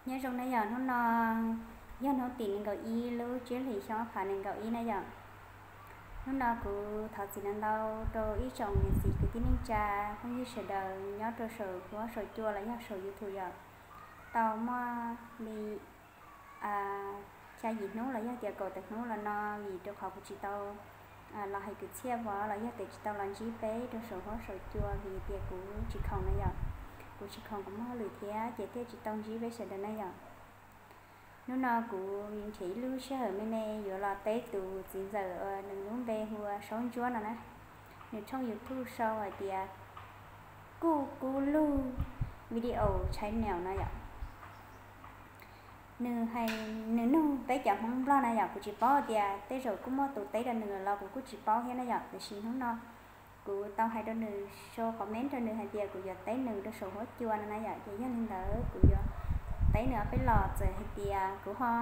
Nyob zoo na yom, hnub no yog hnub tim nees nkaum ib lub tsib hlis xyoo ob phav nees nkaum ib na yom. Hnub no kuv thov txim ntau ntau rau ib tsoom niam txiv kwv tij neej tsa phooj ywg sawv daws nyob rau saum huab saum cua los yog saum YouTube yom. Tau muaj li xya yim hnub los yog tias kaum tawm hnub los no, vim rau qhov kuv tsis tau los hais kwv txhiaj vov los yog tias tsis tau los ntsib peb rau saum huab saum cua vim tias kuv tsis khoom na yom. Kuv tsis khoom, kuv muaj hauj lwm thiab ces thiaj tsis tau ntsib peb sawv daws na yom. Hnub no kuv nrhiav ib lub sij hawm me me yuav los teb tus txiv ntxawm uas nws lub npe hu ua Saub Ntsuab no na. Nws tshooj YouTube sau hais tias Kuj Kub Lug Video Channel no yom. Nws hais, nws nug peb cov Hmoob Nplog na yom, kuv tsis paub tias tej zaum kuj muaj tus teb rau nws los kuv kuj tsis paub thiab na yom. Tiam sis hnub no kuv tau hais rau nws, sau comment rau nws hais tias kuv yuav teb nws rau saum huab cua no na yom, ces yog li ntawd kuv yuav teb nws ob peb los. Txawm hais tias kuv ho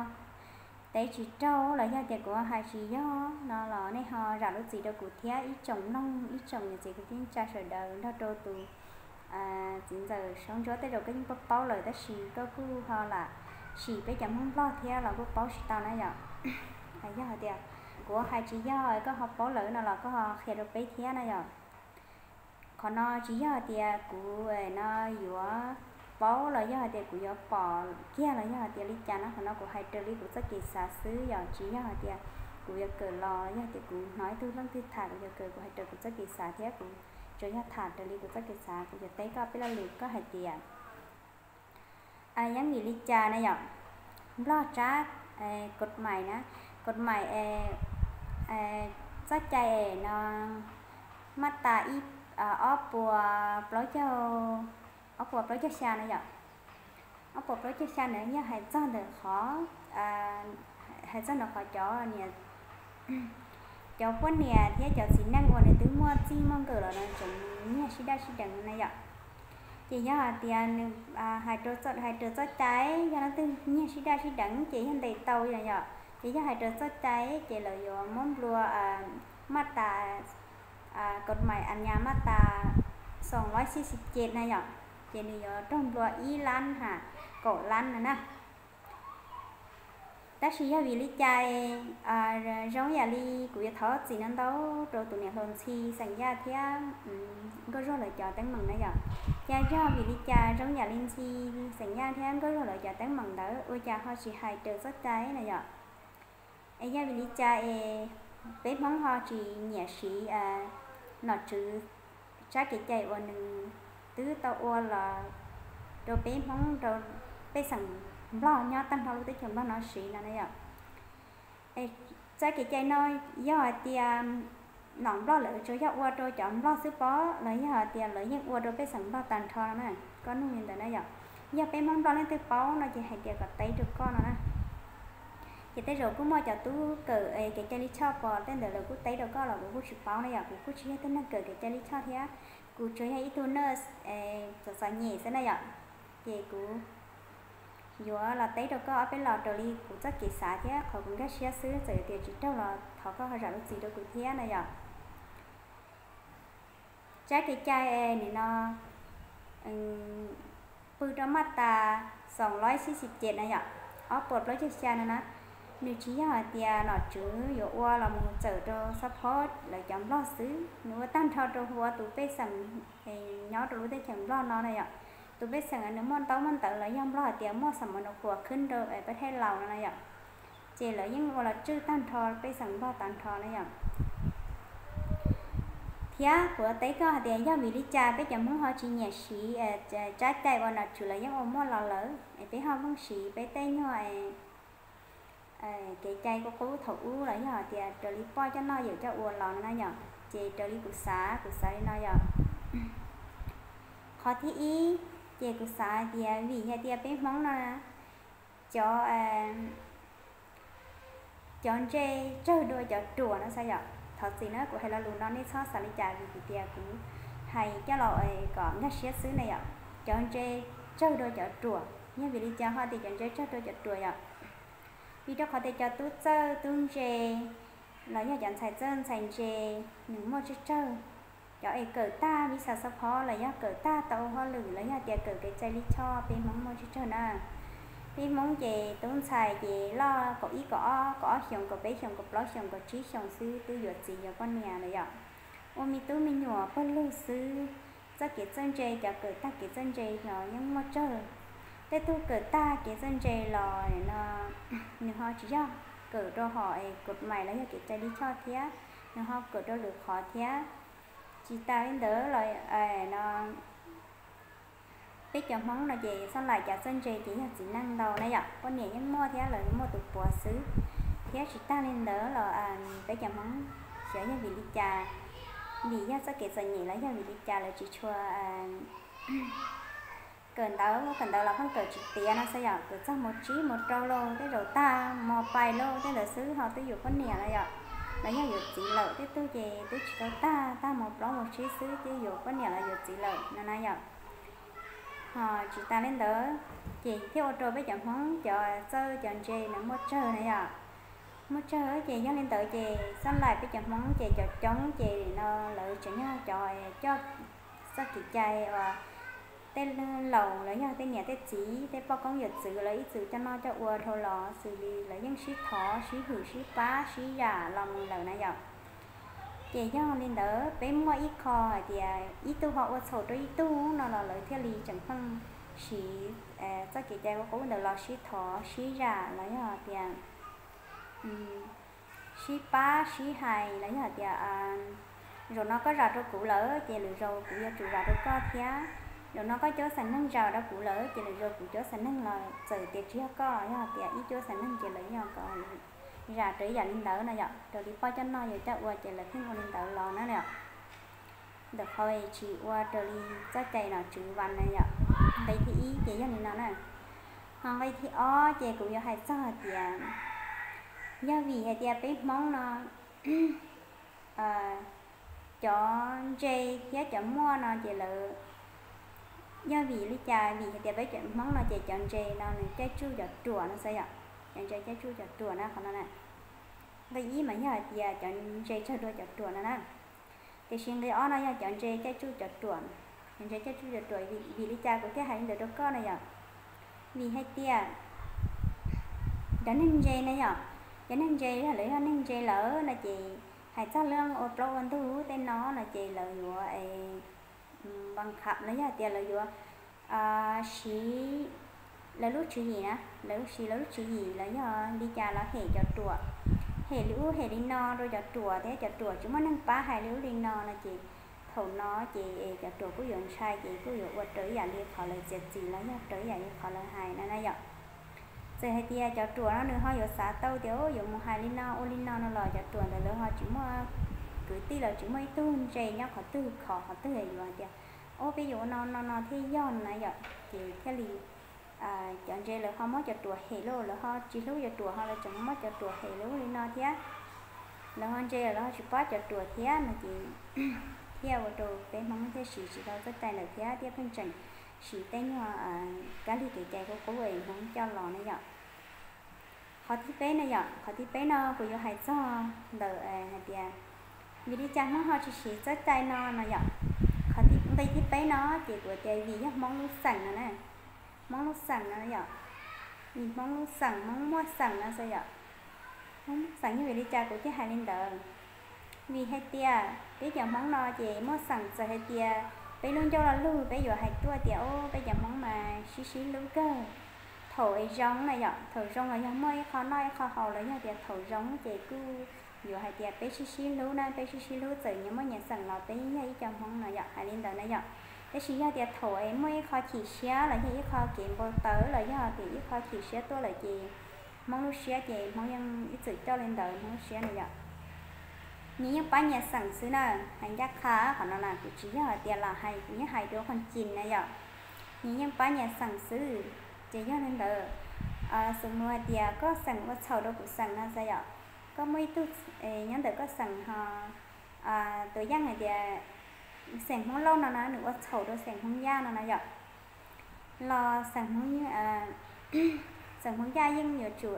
teb tsis raug los yog tias kuv ho hais tsis yog no los nej ho zam lub txim rau kuv thiab ib tsoom mloog, ib tsoom niam txiv kwv tij neej tsa sawv daws nrog rau tus txiv ntxawm Saub Ntsuab. Tej zaum koj yeej paub paub lawm tab sis koj kuj ho lam sim peb cov Hmoob Nplog thiab los kuj paub tsis tau na yom. Yog hais tias kuv hais tsis yog koj ho paub lawm no los koj ho qhia rau peb thiab na yom. Qhov no tsis yog hais tias kuv no yuav paub los yog hais tias kuv yuav pom kiag los yog hais tias li cas na, qhov no kuv hais raws li kuv txoj kev xav xwb yom. Tsis yog hais tias kuv yuav kawm los los yog tias kuv hnov ib tug leej twg tham kuv yuav kawm, kuv hais raws kuv txoj kev xav thiab kuv tsuas yog tham raws li kuv txoj kev xav. Kuv yuav teb koj peb lo lus, koj hais tias yeej vim li cas na yom. Nplog tsab kod mais na, kod mais txoj cai es no maj tas ib, ob puas plaub caug, ob puas plaub caug xya na yom. Ob puas plaub caug xya na yog hais txog ntawm qhov, hais txog ntawm qhov cov niam, cov poj niam thiab cov txiv neej uas nws twb muaj txij muaj nkawm los no tseem nyiag sib daj sib deev na yom. Ces yog hais tias nws hais raws txoj cai, yog leej twg nyiag sib daj sib deev ces yog ntes tau na yom. Ces yog hais raws txoj cai ces lawv yuav muab nplua maj tas, kod mais a nyas maj tas xoom loib xib xis ces na yom, ces nws yuav raug nplua ib lab ha, kaum lab na na. Tab sis yog vim li cas, zoo yam li kuv yuav thov txim ntau ntau rau tus niam hluas Ntxhi xeem Yaj thiab Nkauj Zuag lawv cov teeb meem na yom. Cas yog vim li cas zoo yam li Ntxhi xeem Yaj thiab Nkauj Zuag lawv cov teeb meem ntawd ua cas ho tsis hais raws txoj cai na yom? Es yog vim li cas es peb Hmoob ho tsis nyiam siv nom tswv tsab kev cai uas nws twb tau ua los rau peb Hmoob rau pej xeem Nplog nyob tag nrho lub teb chaws Nplog no siv no na yom? Tsab kev cai no yog hais tias nom Nplog lawv tsuas yog ua rau cov Nplog xwb pob los yog hais tias lawv yeej ua rau pej xeem Nplog tag nrho no na? Koj nug li ntawd na yom. Yog peb Hmoob Nplog leej twg paub no ces hais tias kom teb rau koj no na. Ces tej zaum kuj muaj cov tub kawm kev cai lij choj pom tej ntawd lawv kuj teb rau koj los kuv kuj tsis paub na yom. Kuv kuj tsis yog tug neeg kawm kev cai lij choj thiab, kuv tsuas yog ib tug nurse txom txom nyem xwb na yom. Ces kuv yuav los teb rau koj ob peb los raws li kuv txoj kev xav thiab qhov kuv nkag siab xwb, txawm tias tsis raug los thov koj ho zam lub txim rau kuv thiab na yom. Tsab kev cai nim no pw rau maj tas xoom loib xib xis ces na yom, ob puas plaub caug xya no na, nws tsis yog hais tias nom tswv yuav ua los mus txawm rau xab phob lawv cov Nplog xwb, nws ua tag nrho rau hu ua tus pej xeem nyob rau lub teb chaws Nplog no na yom. Tus pej xeem nws muaj ntaub muaj ntawv los yog Nplog hais tias muaj xam mos nus quas khwb rau peb thej laus no na yom. Ces lawv yeej ua los tswj tag nrho pej xeem Nplog tag nrho na yom. Thiab kuv teb koj hais tias yog vim li cas peb cov Hmoob ho tsis nyiam siv tsab cai uas nom tswv lawv yeej ua muaj los lawm, es peb ho pheej siv peb tej nyuag kev cai qub qub thaum ub los yog hais tias raws li poj coj noj yawm coj ua los no na yom. Ces raws li kuv xav, kuv xav li no yom. Qhov thib ib, ces kuv xav hais tias vim hais tias peb Hmoob no cov, cov ntse tsawg dua cov ruam no xav yom. Thov txim na, kuv hais lo lus no nej txhob xav li cas vim tias kuv hais coj los kom nkag siab xwb na yom. Cov ntse tsawg dua cov ruam, yog vim li cas ho tias cov ntse tsawg dua cov ruam yom? Vim rau qhov tias cov tub txawj tub ntse los yog cov ntxhais txawj ntxhais ntse nws muaj tsawg tsawg. Cov es kawm tag vis xav xab phob los yog kawm tag tau ua hauj lwm los yog tias kawm kev cai lij choj peb Hmoob muaj tsawg tsawg na. Peb Hmoob ces tub ntxhais ces loj kaum ib kaum ob, kaum ob xyoos, kaum peb xyoos, kaum plaub xyoos, kaum tsib xyoos xwb twb yuav txiv yuav poj niam lawm yom. Ua me tub me nyuam pawg lug xwb. Txoj kev txawj ntse, cov kawm tag kev txawj ntse los yeej muaj tsawg. Tej tug kawm tag kev txawj ntse los no, nws ho tsis yog kawm rau hom es kod mais los yog kev cai lij choj thiab, nws ho kawm rau lwm qhov thiab. Tsis tas li ntawd los no, peb cov Hmoob no ces xab lais cov txawj ntse ces yog txiv neej ntau na yom, poj niam yeej muaj thiab, lawv muaj tus puav xwb. Thiab tsis tas li ntawd los peb cov Hmoob xyov yog vim li cas, vim yog txoj kev txom nyem los yog vim li cas lawv tsis tshua kawm ntawv, kawm ntawv los pheej kawm tsis tiav no xwb yom, kawm txog mos tsib mos rau lauj, tej zaum tag mos pais lauj, tej ntawd xwb ho twb yuav poj niam no yom, los yog yuav txiv lawm. Tej tug ces twb tsis tau tag, tag mos plaub mos tsib xwb twb yuav poj niam los yuav txiv lawm no na yom. Ho tsis tas li ntawd ces thiaj ua rau peb cov Hmoob cov txawj cov ntse no muaj tsawg na yom. Muaj tsawg ces yog li ntawd ces xab lais peb cov Hmoob ces cov coob ces no lawv tseem yog cov coj txoj kev cai uas tej laus los yog tej niam tej txiv tej poj koob yawm txwv lawv ib txwm coj noj coj ua dhau los xws li lawv yeej sib thov sib hwm sib pab sib zam los mus lawm na yom. Ces yog li ntawd peb muaj ib qho hais tias ib tug ho ua txhaum rau ib tug no los lawv thiaj li tseem pheej siv txoj kev cai ua qub ntawd los sib thov sib zam los yog tias sib pab sib hais los yog tias zaum no koj zam rau kuv lawm ces lwm zaus kuv yuav tsum zam rau koj thiab. Zaum no koj cuab xeem neeg zam rau kuv lawm ces lwm zaus kuv cuab xeem neeg los txawm tias tsis yog koj los yog tias ib cuab xeem neeg ces lawv yog kom zam raws ib yam li ntawd no yom, raws li poj coj noj yawm coj ua ces lawv pheej ua li ntawd los na yom. Ntawm qhov tsis ua raws li txoj cai nom tswv vas na yom. Nqe thib ib ces yog li no na. Ho nqe thib ob ces kuv yuav hais txog tias yog vim hais tias peb Hmoob no cov ntse thiab cov muaj no ces lawv, yog vim li cas, vim hais tias peb cov Hmoob no ces cov ntse no nws caij tsuj cov ruam no xwb yom. Cov ntse caij tsuj cov ruam na qhov no na. Nqe ib mas yog hais tias cov ntse tsawg dua cov ruam no na. Tiam sis nqe ob no yog cov ntse caij tsuj cov ruam. Cov ntse caij tsuj cov ruam, vim li cas kuv thiaj hais li ntawd rau koj na yom? Vim hais tias cov neeg ntse na yom, cov neeg ntse yog lawv yog neeg ntse lawm no ces hais txog lub ua plaub ua ntug tej no no ces lawv yuav npa kham los yog tias lawv yuav siv lawv lub tswv yim na, lawv siv lawv lub tswv yim los yog li cas los hem cov ruam, hem li ub hem li no rau cov ruam thiab cov ruam tsis muaj neeg pab hais li ub li no no ces thaum no ces cov ruam kuj yuav ntshai ces kuj yuav ua raws ib yam li qhov lawv txiav txim los yog raws ib yam li qhov lawv hais no na yom. Txawm hais tias cov ruam no nws ho yuav xav tau tias yuav mus hais li no ua li no no los cov ruam ntawd lawv ho tsis muaj kwv tij los tsis muaj ib tug ntse nyob qhov twg khov qhov twg yuav hais tias, o, peb yuav ua no no no thiaj yog na yom, ces thiaj li cov ntse lawv ho muab cov ruam hem lauj, lawv ho tsis hlub cov ruam ho lawv tseem muab cov ruam hem li ub li no thiab. Lawv ho ntse lawv ho tsis pab cov ruam thiab no ces thiaj ua rau peb Hmoob thiaj siv tsis tau txoj cai ntawd thiab thiaj pheej tseem siv tej nyuag kab lig kev cai qub qub es Hmoob coj los na yom. Qhov thib peb na yom, qhov thib peb no kuv yuav hais txog ntawm hais tias vim li cas Hmoob ho tsis siv txoj cai no no yom. Nqe thib peb no ces kuv tias vim yog Hmoob lub xeem no na. Hmoob lub xeem no yom, vim Hmoob lub xeem, Hmoob muaj xeem no xwb yom. Hmoob muaj xeem yog vim li cas kuv thiaj hais li ntawd? Vim hais tias peb cov Hmoob no ces muaj xeem txawm hais tias peb lub ncauj lo lug peb yuav hais tuaj tias, o, peb cov Hmoob mas sib sib hlub kawg. Thaum es zoo na yom, thaum zoo los yog muaj ib qho noj ib qho haus los yog tias thaum zoo ces kuj yuav hais tias peb sib sib hlub na, peb sib sib hlub txawm nyias muaj nyias xeem los peb yeej yog ib co Hmoob no yom, hais li ntawd na yom. Tab sis yog tias thaum es muaj ib qho chim siab los yog ib qho kev npau taws los yog tias ib qho chim siab tuaj lawm ces Hmoob lub siab ces Hmoob yeej ib txwm coj li ntawd Hmoob lub siab na yom. Nyias yeej pab nyias xeem xwb na, hais ncaj qha qhov no na kuv tsis yog hais tias lam hais, kuv yeej hais dua qhov cim na yom. Nyias yeej pab nyias xeem xwb, ces yog li ntawd, xws mus hais tias koj xeem ua txhaum rau kuv xeem no xwb yom, koj muaj ib tug nyob ntawm koj xeem ho, tus yeej hais tias xeem Hmoob Lauj no na nws ua txhaum rau xeem Hmoob Yaj no na yom, los xeem Hmoob, xeem Hmoob Yaj yeej yuav tsum,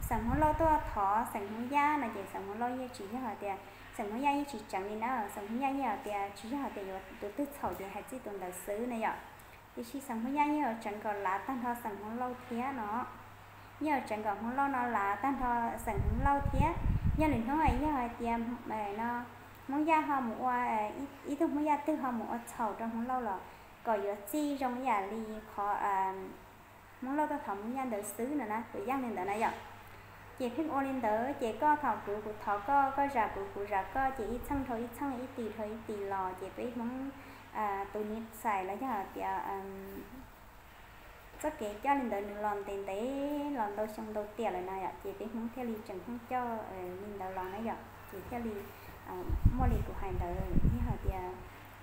xeem Hmoob Lauj tuaj thov xeem Hmoob Yaj no ces xeem Hmoob Lauj yeej tsis yog hais tias, xeem Hmoob Yaj yeej tsis tseev li na, xeem Hmoob Yaj yeej hais tias tsis yog hais tias yuav tus twg txhaum ces hais txij tus ntawd xwb na yom. Tiam sis xeem Hmoob Yaj yeej yuav tseev kom lav tag nrho xeem Hmoob Lauj thiab no. Yeej yuav tseev kom Hmoob Lauj no lav tag nrho xeem Hmoob Lauj thiab. Yog lwm hnub yog hais tias no Hmoob Yaj ho mus ua, ib tug Hmoob Yaj twg ho mus ua txhaum rau Hmoob Lauj los kom yuav txij zoo ib yam li qhov Hmoob Lauj tuaj thov Hmoob Yaj ntawd xwb no na, puas yeej li ntawd na yom. Ces pheej ua li ntawd ces koj thov kuv, kuv thov koj, koj zam kuv, kuv zam koj, ces ib txheej dhau ib txheej, ib tis dhau ib tis los ces peb Hmoob tus niam txais los yog tias txoj kev coj li ntawd nws los ntev ntev los ntau xyoo ntau tiam lawm na yom, ces peb Hmoob thiaj li tseem pheej coj li ntawd los na yom, ces thiaj li muaj li kuv hais ntawd, yog hais tias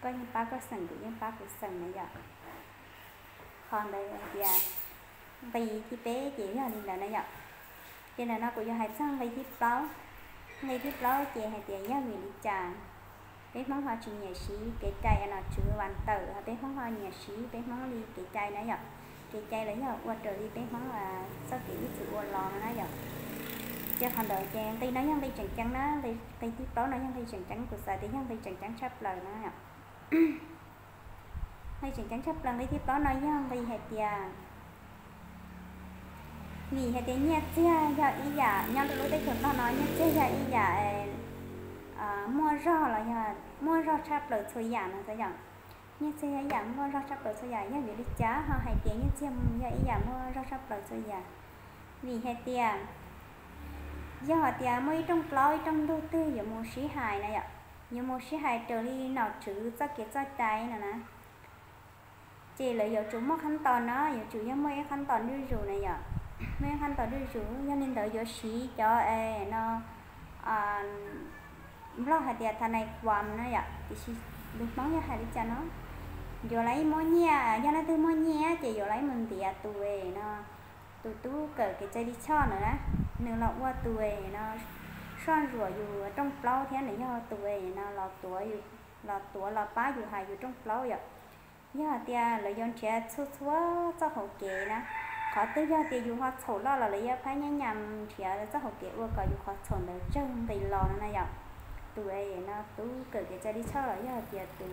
koj yeej pab koj xeem, kuv yeej pab kuv xeem na yom. Qhov ntawd hais tias nqi thib peb ces yog li ntawd na yom. Ces ntawm no kuv yuav hais txog nqi thib plaub. Nqi thib plaub ces hais tias yog vim li cas peb Hmoob ho tsis nyiam siv kev cai nom tswv vas tawm, ho peb Hmoob ho nyiam siv peb Hmoob li kev cai na yom. Kev cai los yog ua raws li peb Hmoob txoj kev ib txwm ua los no na yom. Ces qhov ntawd ces nqi no yog nqi tseem ceeb na, nqi thib plaub no yog nqi tseem ceeb, kuv xav tias yog nqi tseem ceeb tshaj plaws no. Nqi tseem ceeb tshaj plaws nqi thib plaub no yog nqi hais tias, vim hais tias nyiaj txiag yog ib yam nyob rau lub teb chaws Nplog no, nyiaj txiag yog ib yam muaj zog los yog muaj zog tshaj plaws txhua yam no xwb yom. Nyiaj txiag yog ib yam muaj zog tshaj plaws txhua yam. Yog vim li cas ho hais tias nyiaj txiag yog ib yam muaj zog tshaj plaws txhua yam? Vim hais tias yog hais tias muaj ib rooj plaub ib rooj ntug twg yuav mus sib hais na yom, yuav mus sib hais raws li nom tswv txoj kev txoj cai no na, ces lawv yuav tsum muaj qhab tos no, yuav tsum yog muaj ib qhab tos zuj zus na yom. Muaj ib qhab tos zuj zus, yog li ntawd yuav siv cov no Nplog hais tias tha nais khuam no yom, tiam sis lus Hmoob yog hais li cas no? Yuav los ib muab nyiaj, yog leej twg muaj nyiaj ces yuav los ib mus ntiav tus no, tus tub kawm kev cai lij choj ntawd na, nws los ua tus no soj ntsuam yus rooj plaub thiab nws yog tus no los tuav, los tuav los pab yus hais yus rooj plaub yom. Yog hais tias lawv yuav nrhiav txhua txhua txoj hauv kev na, qhov twg yog tias yus ho txhaum loj los lawv yuav phab nyab nyam nrhiav txoj hauv kev ua kom yus qhov txhaum ntawd tsawg nqis los no na yom. Tus no tub kawm kev cai lij choj los yog hais tias tus,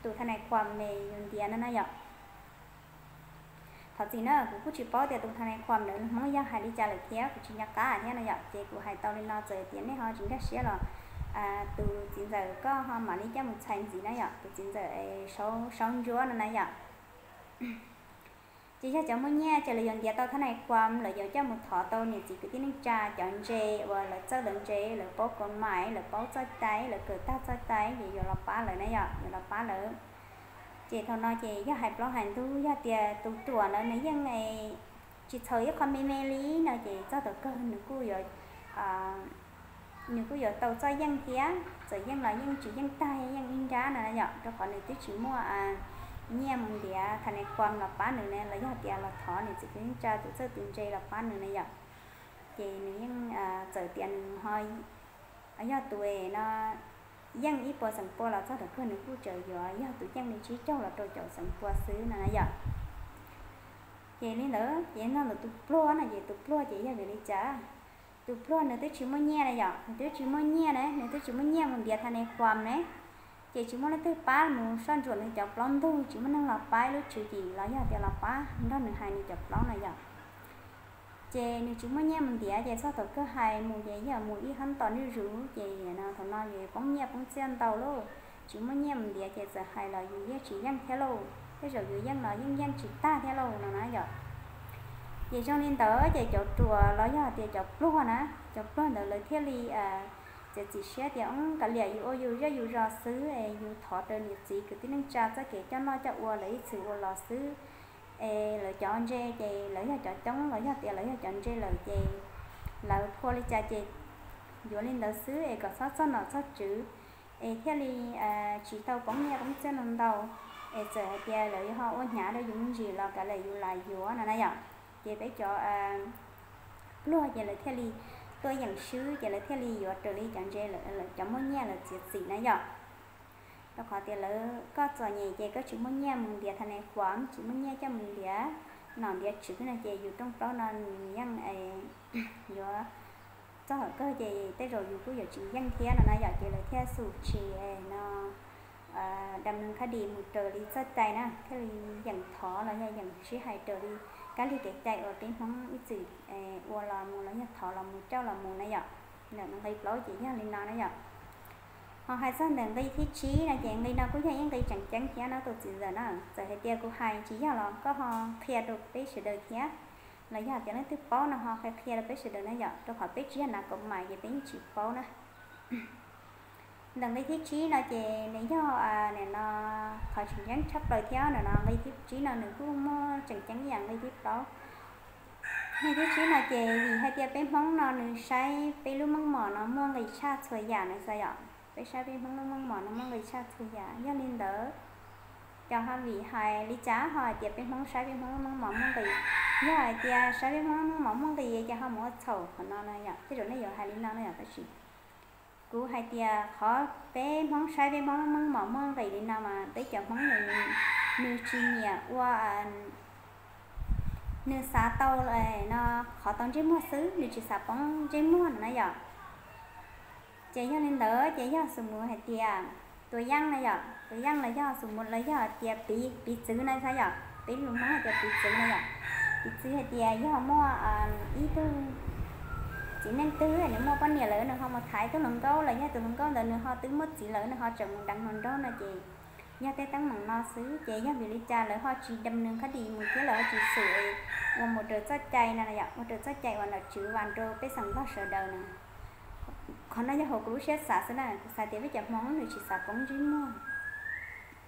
tus tha nais khuam me yus ntiav no na yom. Thov txim na, kuv kuj tsis paub tias tus tha nais khuam ntawd lus Hmoob yog hais li cas lawm thiab, kuv tsis nco qab thiab no yom, ces kuv hais tau li no, txawm tias nej ho tsis nkag siab los tus txiv ntxawm koj ho mam li coj mus txhais ntxiv na yom, tus txiv ntxawm Saub Ntsuab no na yom. Ces yog cov muaj nyiaj ces lawv yuav ntiav tau tha nais khuam, lawv yuav coj mus thov tau niam txiv kwv tij neej tsa cov ntse uas lawv txawj lawv ntse, lawv paub kos mais, lawv paub txoj cai, lawv kawm tag txoj cai ces yuav los pab lawv na yom, yuav los pab lawv. Ces thaum no ces yog hais plaub hais ntug, yog tias tus ruam ntawd nws yeej tsis txhaum ib qho me me li no ces txog thaum kawg nws kuj yuav, nws kuj yuav tau txoj yeej thiab, txawm yeej los yeej tsis yeej tag yeej ib nrab no na yom, rau qhov nws twb tsis muaj nyiaj mus ntiav tha nais khuam los pab nws ne, los yog tias los thov niam txiv kwv tij neej tsa tus txawj tus ntse los pab nws na yom. Ces nws yeej, txawm tias nws ho yog tus no yeej ib puas xeem pua los txog thaum kawg nws kuj tseem yuav yog tus yeej li tsib caug los rau caum xeem pua xwb no na yom. Ces li ntawd ces nrog ntawm tus pluag no ces tus pluag ces yog vim li cas? Tus pluag nws twb tsis muaj nyiaj na yom, nws twb tsis muaj nyiaj na, nws twb tsis muaj nyiaj mus ntiav tha nais khuam ne, ces tsis muaj leej twg pab mus soj ntsuam nws cov plaub ntug, tsis muaj neeg los pab ib lub tswv yim los yog tias los pab nrog nws hais nws cov plaub no yom. Ces nws tsis muaj nyiaj mus ntiav ces txog thaum kawg hais mus ces yog mus ib qhab tos zuj zus ces no thaum no yus poob nyiaj poob txiaj ntau lauj. Tsis muaj nyiaj mus ntiav ces txawm hais los yus yeej tsis yeej thiab lauj, tej zaum yus yeej los yeej yeej tsis tag thiab lauj no na yom. Ces zoo li ntawd ces cov ruam los yog tias cov pluag na, cov pluag ntawd lawv thiaj li txiav txim siab tias, kav liam yus ua yus zej yus zos xwb es yus thov raws niam txiv kwv tij neej tsa txoj kev coj noj coj ua lawv ib txwm ua los xwb. Es lawv cov ntse ces lawv yog cov coob los yog tias lawv yog cov ntse lawm ces lawv phua li cas ces yuav li ntawd xwb es kom txhob txog nom txog tswv, es thiaj li tsis tau poob nyiaj poob txiaj ntau ntau. Es txawm hais tias lawv ho ua hnyav rau yus me ntsis los kav liam yus lam yuav no na yom. Ces peb cov pluag ces lawv thiaj li tuaj yeem swb ces lawv thiaj li yuav raws li cov ntse, cov muaj nyiaj lawv txiav txim na yom. Rau qhov tias lawv, koj txom nyem ces koj tsis muaj nyiaj mus ntiav tha nais khuam, tsis muaj nyiaj coj mus ntiav nom ntiav tswv no ces yus rooj plaub no nws yeej yuav txog hawm kawg ces tej zaum yus kuj yuav tsis yeej thiab no na yom. Ces lawv thiaj xum tsis no dam neeg khab dis mus raws li txoj cai na, thiaj li yeem thov los yog yeem sib hais raws li kab lig kev cai uas peb Hmoob ib txwm ua los mus los yog thov los mus coj los mus na yom. Ntawm nqe plaub ces yog li no na yom. Ho hais txog ntawm nqe thib tsib no ces nqe no kuj yog ib nqe tseem ceeb thiab no tus txiv ntxawm na. Txawm hais tias kuv hais tsis yog los koj ho qhia rau peb sawv daws thiab, los yog tias leej twg paub no ho qhia qhia rau peb sawv daws na yom, rau qhov peb tsis yog nas kaum mais ces peb yeej tsis paub na. Ntawm nqe thib tsib no ces nws yog nim no qhov tseem ceeb tshaj plaws thiab no no, nqe thib tsib no nws kuj muaj tseem ceeb ib yam nqe thib plaub. Nqe thib tsib no ces vim hais tias peb Hmoob no nws saib peb lub meej mom no muaj nqis tshaj txhua yam no xav yom. Peb saib peb Hmoob lub meej mom no muaj nqis tshaj txhua yam, yog li ntawd ces ho vim hais li cas ho hais tias peb Hmoob saib peb Hmoob lub meej mom muaj nqis? Yog hais tias saib peb Hmoob lub meej mom muaj nqis ces ho mus ua txhaum qhov no no yom, tej zaum nej yuav hais li no no yom, tab sis kuv hais tias qhov peb Hmoob saib peb Hmoob lub meej mom muaj nqis li no mas peb cov Hmoob nws tsis nyiam ua, nws xav tau no qhov tau ntsej muag xwb, nws tsis xav poob ntsej muag no na yom. Ces yog li ntawd ces yog xu mus hais tias tua yaj na yom, tua yaj los yog xu mus los yog hais tias piv txwv na xav yom, peb lus Hmoob hais tias piv txwv na yom. Piv txwv hais tias yog muaj ib tug txiv neej twg nws muaj poj niam lawm nws ho mus thaiv tus hluas nkauj los yog tus hluas nkauj ntawd nws ho twb muaj txiv lawm nws ho tseem mus deev hluas nraug no ces yog tej teeb meem no xwb ces yog vim li cas lawv ho tsis dam neeg khab dis mus thiab lawv ho tsis xum ua mus raws txoj cai no yom, ua raws txoj cai uas nom tswv vas rau pej xeem Nplog sawv daws na. Qhov no yog hauv kuv lub siab xav xwb na, kuv xav tias peb cov Hmoob nws tsis xav poob ntsej muag,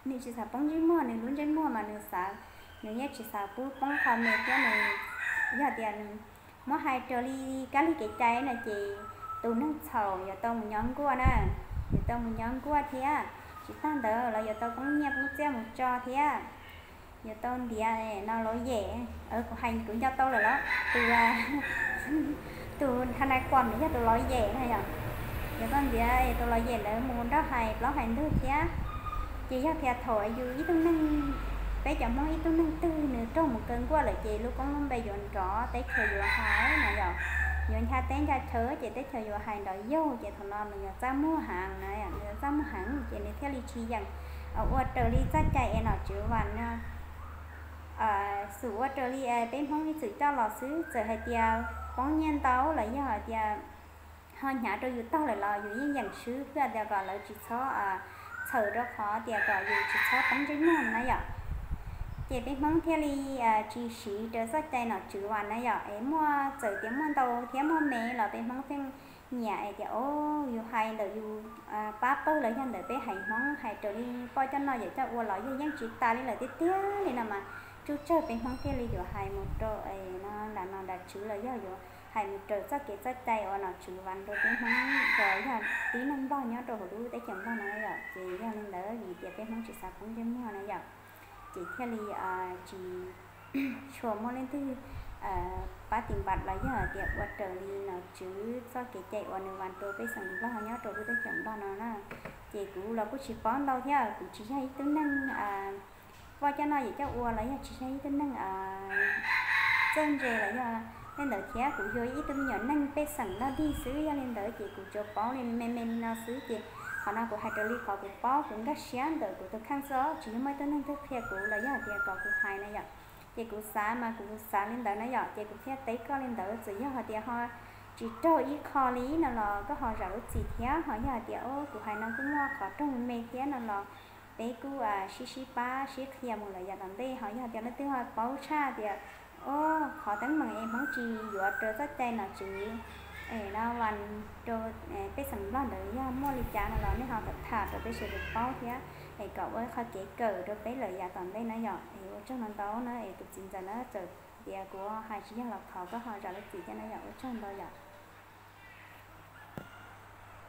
nws tsis xav poob ntsej muag, nws lub ntsej muag mas nws xav, nws yeej tsis xav pub poob qho me thiab nws, yog tias muab hais raws li kab lig kev cai no ces tus neeg txhaum yuav tau mus nyob nkuaj na, yuav tau mus nyob nkuaj thiab. Tsis tag ntawd los yuav tau poob nyiaj poob txiaj mus tso thiab, yuav tau ntiav no lov yem, kuv hais kuv nco tau lawm los tus, tus tha nai kuam nws yog tus lov yem na yom. Yuav tau ntiav tus lov yem ntawd mus nrog hais plaub hais ntug thiab. Ces yog tias thaum yus ib tug neeg, peb cov Hmoob ib tug neeg twg nws raug mus kaw nkuaj lawm ces lub koob lub npe yuav nrov, teb chaws yuav hais na yom, yuav ncha teb ncha chaw ces teb chaws yuav hais nrov yaug ces thaum no nws yuav txaj muag heev na, nws yuav txaj muag heev ces nws thiaj li tsis yeem ua raws li txoj cai es nom tswv vas no, xum ua raws li peb Hmoob ib txwm coj los xwb. Txawm hais tias poob nyiaj ntau los yog hais tias ho hnyav rau yus tog lawm los yus yeej yeem swb pliag tias kom lawv tsis txhob txhawm rau qhov tias kom yus tsis txhob poob ntsej muag na yom. Ces peb Hmoob thiaj li tsis siv raws txoj cai nom tswv vas na yom, es muaj txawm tias muaj ntau thiab muaj me los peb Hmoob pheej nyiam es tias o, yus hais ntawm yus pab pawg los yog ntawm peb haiv Hmoob hais raws li poj coj noj yawm coj ua los yog yeej tsis tas li lawm tiag tiag li no mas tsuj tsawg peb Hmoob thiaj li yuav hais mus rau no nram nom nram tswv los yog yuav hais mus raws txoj kev txoj cai uas nom tswv vas rau peb Hmoob los yog tib neeg Nplog nyob rau hauv lub teb chaws Nplog no yom. Ces yog li ntawd vim tias peb Hmoob tsis xav poob ntsej muag na yom, ces thiaj li tsis tshua muaj leej twg pab tim npam los yog tias ua raws li nom tswv txoj kev cai uas nws vas rau pej xeem Nplog nyob rau lub teb chaws Nplog no na. Ces kuv los kuj tsis paub ntau thiab kuv tsis yog ib tug neeg poj coj noj yawm coj ua los yog tsis yog ib tug neeg txawj ntse los yog tej ntawd thiab, kuv yog ib tug me nyuam neeg pej xeem Nplog dig xwb. Yog li ntawd ces kuv tsuas paub li me me li no xwb ces qhov no kuv hais raws li qhov kuv paub, kuv nkag siab ntawm kuv tus kheej xwb, tsis yog muaj ib tug neeg twg qhia kuv los yog tias kom kuv hais na yom. Ces kuv xav mas kuv xav li ntawd na yom, ces kuv thiaj teb koj li ntawd. Txawm yog hais tias ho tsis raug ib qho li no los koj ho zam lub txim thiab, ho yog hais tias o kuv hais no kuj muaj qhov raug me thiab no los peb kuj sib sib pab sib qhia mus lawm yav tom ntej. Ho yog tias leej twg ho paub tshaj tias o qhov teeb meem es Hmoob tsis yuav raws txoj cai nom tswv es no vas rau pej xeem Nplog ntawd yog muaj li cas no los nej ho tham rau peb sawv daws paub thiab es kom ua qhov kev kawm rau peb lawm yav tom ntej na yom. Es ua tsaug ntau ntau na es tus txiv ntxawm na, txawm tias kuv hais tsis yog los thov koj ho zam lub txim thiab na yom. Ua tsaug ntau yom.